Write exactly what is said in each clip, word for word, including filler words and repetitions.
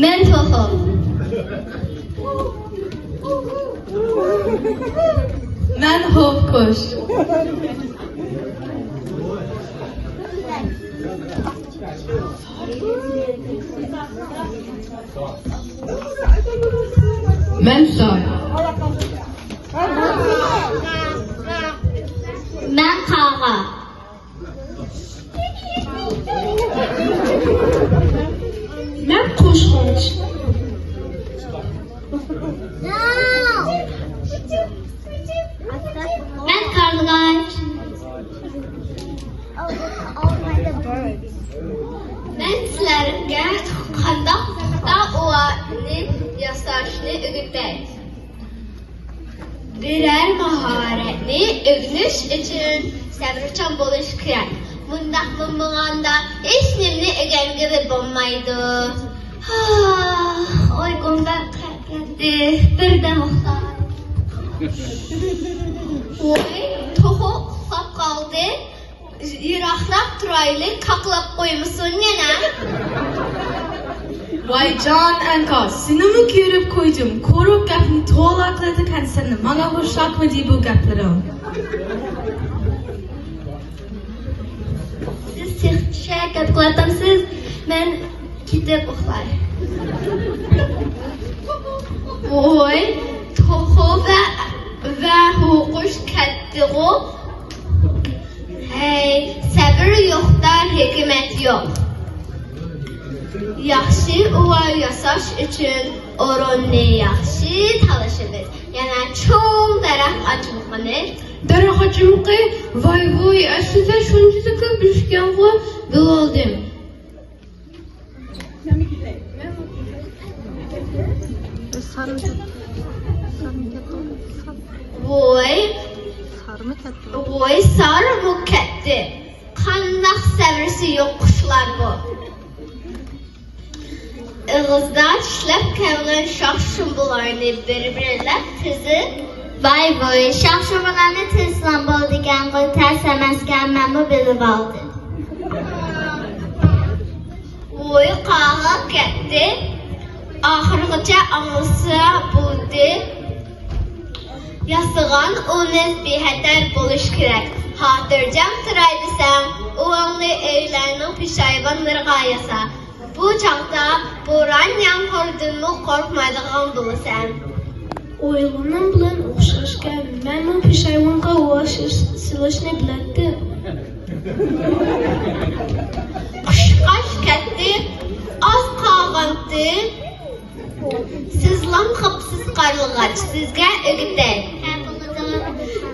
مەن توخۇ. مەن ھوۋ قۇش. مەن سار. مەن قاغا. مەن قوشقاچ. مەن قارلىغاچ. مەن سىلەرگە قانداق پۇختا ئۇۋانى ياساشنى ئۆگىتەي. بىرەر ماھارەتنى ئۆگىنىش ئۈچۈن سەۋرچان بولۇش كېرەك. مۇنداق بولمىغاندا ھېچنېمىنى ئۆگەنگىلى بولمايدۇ. ھاھ، ئۇيقۇم بەك قېلىپ كەتتى. بىردەم ئۇخلاي. ۋوي، توخۇ ئۇخلاپ قالدى. يىراقراق تۇرايلى، كاكىلاپ قويمىسۇن يەنە. ۋايجان ئەنكا، سېنىمۇ كۆرۈپ قويدۇم. قۇرۇق گەپنى تولا قىلىدىكەنسەن، ماڭا خۇشياقمىدى بۇ گەپلىرىڭ. سىز تېخىچە گەپ قىلىۋاتامسىز؟ مەن كېتىپ ئۇخلاي. ۋوي، توخۇ ۋە، ۋە ھۇۋقۇش كەتتىغۇ. ھەي، سەۋر يوقتا ھېكمەت يوق. ياخشى ئۇۋا ياساش ئۈچۈن ئورۇننى ياخشى تالىشىمىز. يەنە چوڭ دەرەخ ئاچىمىقىنى. دەرەخ ئاچىمىقى؟ ۋاي ۋۇي، ئەسلىدە شۇنچىلىك كۆپ ئۆسكەنغۇ، بىلالدىم. ۋوي. سارمۇ كەتتى؟ ۋوي، سارمۇ كەتتى؟ قانداق سەۋرسى يوق قۇشلار بۇ. ئېغىزدا چىشلەپ كەلگەن شاخ-شۇمبىلارنى بىر-بىرلەپ تىزىپ. ۋاي ۋۇي، شاخ-شۇمبىلارنى تىزسام بولىدىكەنغۇ، تەس ئەمەسكەن، مەنمۇ بىلىۋالدىم. ۋوي، قاغا كەتتى. ئاخىرغىچە ئاڭلىسا بولدى. ياسىغان ئۇۋىمىز بىخەتەر بولۇش كېرەك. خاتىرجەم تۇراي دېسەڭ، ئۇۋاڭنى ئۆيلەرنىڭ پېشايۋانلىرىغا ياسا. بۇ چاغدا بوران-يامغۇردىنمۇ قورقمايدىغان بولىسەن. ئويلىغىنىم بىلەن ئوخشاشكەن، مەنمۇ پېشايۋانغا ئۇۋا سېلىشنى بىلەتتىم. قۇشقاچ كەتتى، ئاز قالغانتى. سىزلام قاپسىز قارلىغاچ، سىزگە ئۆگىتەي.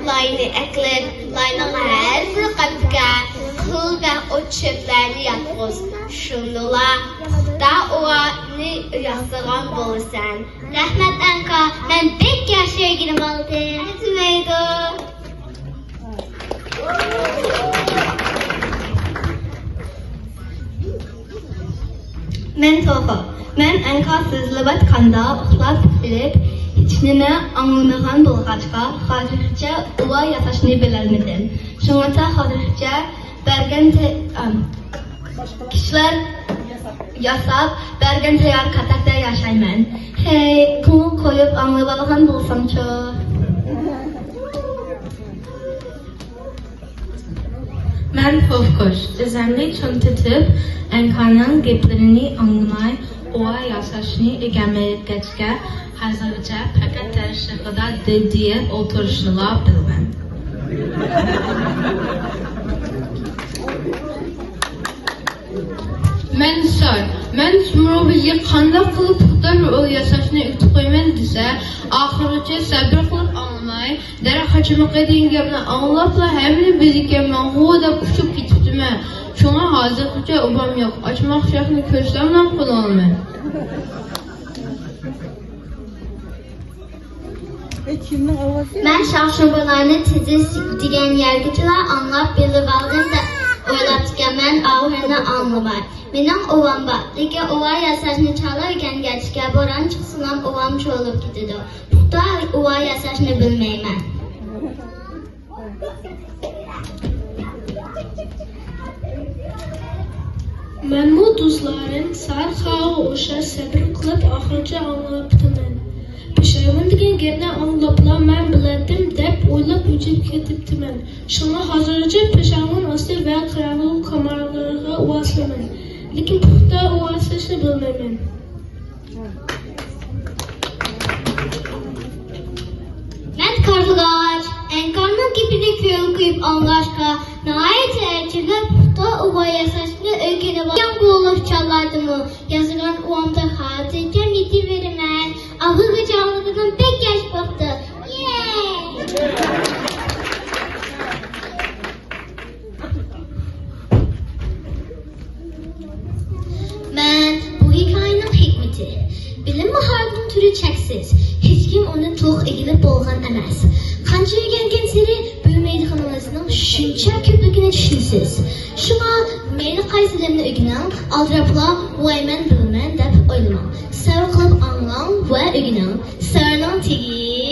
لاينى ئەكىلىپ، لاينىڭ ھەر بىر قەپىكىگە خىل ۋە ئوت-چۆپلەرنى ياتقۇز. شۇندىلا پۇختا ئۇۋانى ياسىغان بولىسەن. رەھمەت، ئەنكا، مەن بەك ياخشى ئۆگىنىپ ئالدىم. ئەتىمەيدۇ. مەن توخۇ. مەن ئەنكا سۆزلەۋاتقاندا ئۇخلاپ قېلىپ، ھېچنېمە ئاڭلىمىغان بولغاچقا، خاتىرىچە ئۇۋا ياساشنى بىلەلمىدىم. شۇڭلاشقا خاتىرىچە بەرگەن تە-، ئام، كىشىلەر ياساپ بەرگەن تەييار كاتەكتە ياشايمەن. ھەي، كۆڭۈل قويۇپ ئاڭلىۋالغان بولساڭچۇ. مەن پوفكوش. تىزەمنى چوڭىتىپ، ئەنكانىڭ گەپلىرىنى ئاڭلىماي، ئۇۋا ياساشنى ئۆگەنمەيۋەتكەچكە، ھازىرغىچە پەقەت تەرىشىخىدا دىلدىيىپ ئولتۇرۇشنىلا بىلىمەن. مەن سار. مەن سۇمرۇ بىزگە قانداق قىلىپ پۇختا ئۇۋا ياساشنى ئۆگىتىپ قويىمەن دېسە، ئاخىرغىچە سەبرى قىلىپ ئاڭلىماي، دەرەخ ئاچىمىقى دېگەن گەپنى ئاڭلاپلا ھەممىنى بىلىدىكەنمەنغۇ دەپ ئۇچۇپ كېتىپتىمەن. شۇڭا ھازىرغىچە ئۇۋام يوق. ئاچىماق شاخنى كۆرسەملا قونالمەن. مەن شاخ-شۇمبىلارنى تىزىش دېگەن يەرگىچىلا ئاڭلاپ بىلىۋالدىم دەپ ئويلاپتىكەنمەن، ئاخىرىنى ئاڭلىماي. مېنىڭ ئۇۋام بار، لېكىن ئۇۋا ياساشنى چالا ئۆگەنگەچكە، بوران چىقسىلا ئۇۋام چولۇپ كېتىدۇ. پۇختا ئۇۋا ياساشنى بىلمەيمەن. مەنمۇ دوستلارىم سارخاغا ئوخشاش سەبرىم قىلىپ ئاخىرىچە ئاڭلاپتىمەن. پېشايۋان دېگەن گەپنى ئاڭلاپلا مەن بىلەتتىم دەپ ئويلاپ ئۆچۈپ كېتىپتىمەن. شۇڭا ھازىرغىچە پېشايۋان ئاستى ۋە قاراڭغۇلۇق كامارلىرىغا ئۇۋاسلىمەن. لېكىن پۇختا ئۇۋاسلاشنى بىلمەيمەن. مەن قارلىغاچ ئەنكارنىڭ گېپىنى كۆڭۈل قويۇپ ئاڭلاشقا، ناھايىتى ئەجىبلەپ پۇختا ئۇۋا ياساشنى ئۆگىنىپ، ياڭ بولۇپ چاللاردىمۇ يازغان ئۇۋامدا خاتىرجەم يېتىۋېرىمەن. ئاخىرغىچە ئاڭلىغىنىم بەك ياخشى بوپتۇ. يەي! مەن بۇ ھېكايىنىڭ ھېكمىتى. بىلىم ماھارىتىنىڭ تۈرى چەكسىز. ھېچكىم ئۇنى تولۇق ئىگىلەپ بولغان ئەمەس. قانچە ئۆگەنگەنسېرى بىلمەيدىغىنىڭىزنىڭ شۇنچە كۆپلۈكىنى چۈشىنىسىز. شۇڭا مەيلى قايسى بىلىمنى ئۆگىنىڭ، ئالدىراپلا ۋاي مەن بىلىمەن دەپ ئويلىماڭ. سەۋر قىلىپ ئاڭلاڭ ۋە ئۆگىنىڭ. سەۋرنىڭ تېگى